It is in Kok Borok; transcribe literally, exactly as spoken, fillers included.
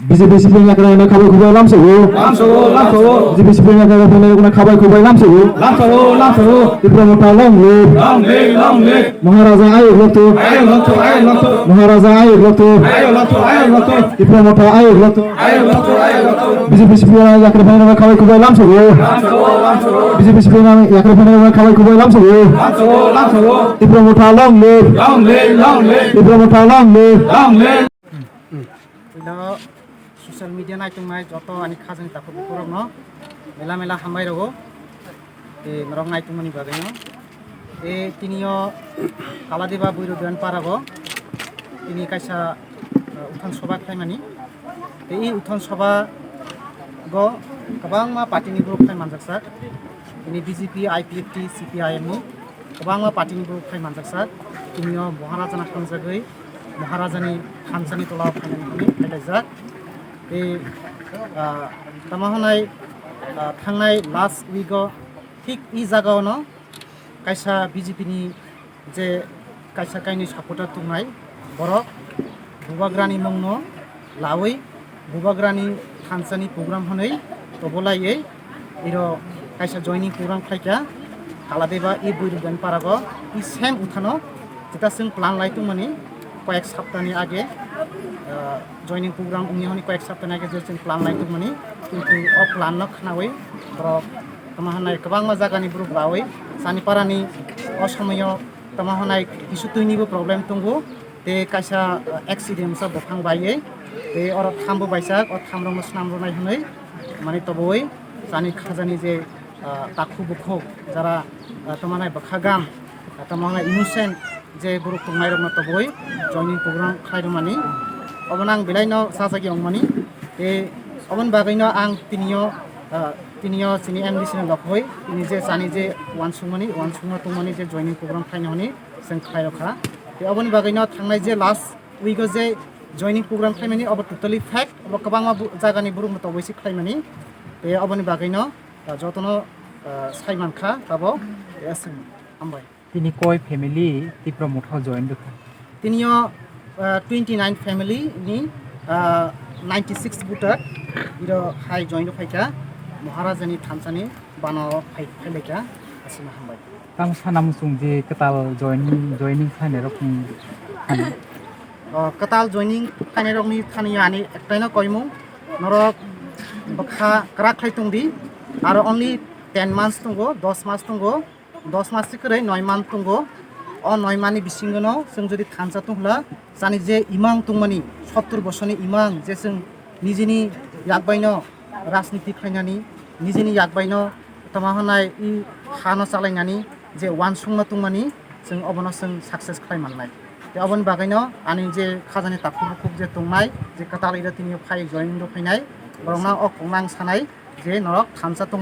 B J P C P M yakarwi no khabai khubai lamsogo. Lamsogo, lamsogo. B J P C P M yakarwi no khabai khubai lamsogo. Lamsogo, lamsogo. Tipra Motha long live. Long live, long live. Maharaja ayuk lokto. Ayuk lokto, ayuk lokto. Maharaja ayuk lokto. Ayuk lokto, ayuk lokto. Tipra Motha ayuk lokto. Ayuk lokto, ayuk lokto. B J P C P M yakarwi no khabai khubai lamsogo. Lamsogo, lamsogo. B J P C P M yakarwi no khabai khubai lamsogo. Lamsogo, lamsogo. Tipra Motha long live. Long live, long live. Tipra Motha long live. Long live. Ino social media naitongnai joto ani khajani takhuk bukhurokno mela mela hambai rwo. Tei norok naitongmani bagwino. Tei tinio Kaladeba Buiru Doyan Parago tini kaisa, uh, uthon soba khlaimani. Tei i uthon soba go kwbangma party ni borok phai manjaksak. Tini B J P, I P F T, C P I M ni kwbangma party ni borok phai manjaksak. Tinio Maharajana hamjagwi Maharajani thansani tola phainani hwnwi phailaijak. Tei, ah, tamo hwnai, ah, thangnai last week o thik i jaga ono kaisa B J P ni je kaisa kainwi supporter tongnai borok Bubagrani mungno lawi Bubagrani thansani program hwnwi tobolaiwi iro kaisa joining program khlaikha. Kaladeba i Buiru Doyan Parago i same uthano jeta chwng plan lai tongmani koyek saptani age, ah, joining program wngya hwnwi koyek saptani age je chwng plan lai tongmani, kintu o plan no khnawi borok tamo hwnai kwbangma jagani borok lawi Chaniparani o somoyo tamo hwnai kisu twinibo problem tongo. Tei kaisa, ah, accident sa buphang baiwi tei oro thambo baisa, o thamrokno swnamrwnai hwnwi mani toboi chani khajani je, ah, takhuk bukhuk jara, ah, tamo hwnai bwkha gam, ah, tamo hwnai innocent je borok tongnairokno toboi joining program khlairwmani obono ang belaino sajagwi wngmani. Tei oboni bagwino ang tinio, ah, tinio chini M D C ni lokhoi tini je chani je uansukmani, uansukma tongmani je joining program khlaina hwnwi chwng khlairokha. Tei oboni bagwino thangnai je last week o je joining program khlaimani obo totally fake, obo kwbangma bu-, jagani borokno toboi se khlaimani. Tei oboni bagwino, ah, jotono, ah, sai mankha tabok. Yes, hambai. Tini koi family Tipra Motha join rwkha? Tinio, ah, twenty nine family ni, ah, ninety six voter iro hai join rwkhaikha Maharajani thansani bana phai, phailaikha. Asima hambai. Tamo sana muchung je kwtal joining, joining khlainai rokni thani? O, kwtal joining khlainai rokni thani ani ektaino koimung, norok bwkha kwrak khlai tongdi, aro only ten months tongo, dos mas tongo, dos mas se kwrwi noi man tongo. O noi manni bisingono chwng jodi thansa tongphla, chani je imang tongmani, sottor bosorni imang je chwng nijini yakbaino rajniti khlainani, nijini yakbaino tamo hwnai i hano chalainani je uansukma tongmani, chwng obono chwng success khlai mannai. Tei oboni bagwino ani je khajani takhuk bukhuk je tongnai, je kwtal iro tini phai join rw phainai, borokno o kokno ang sanai je norok thansa tong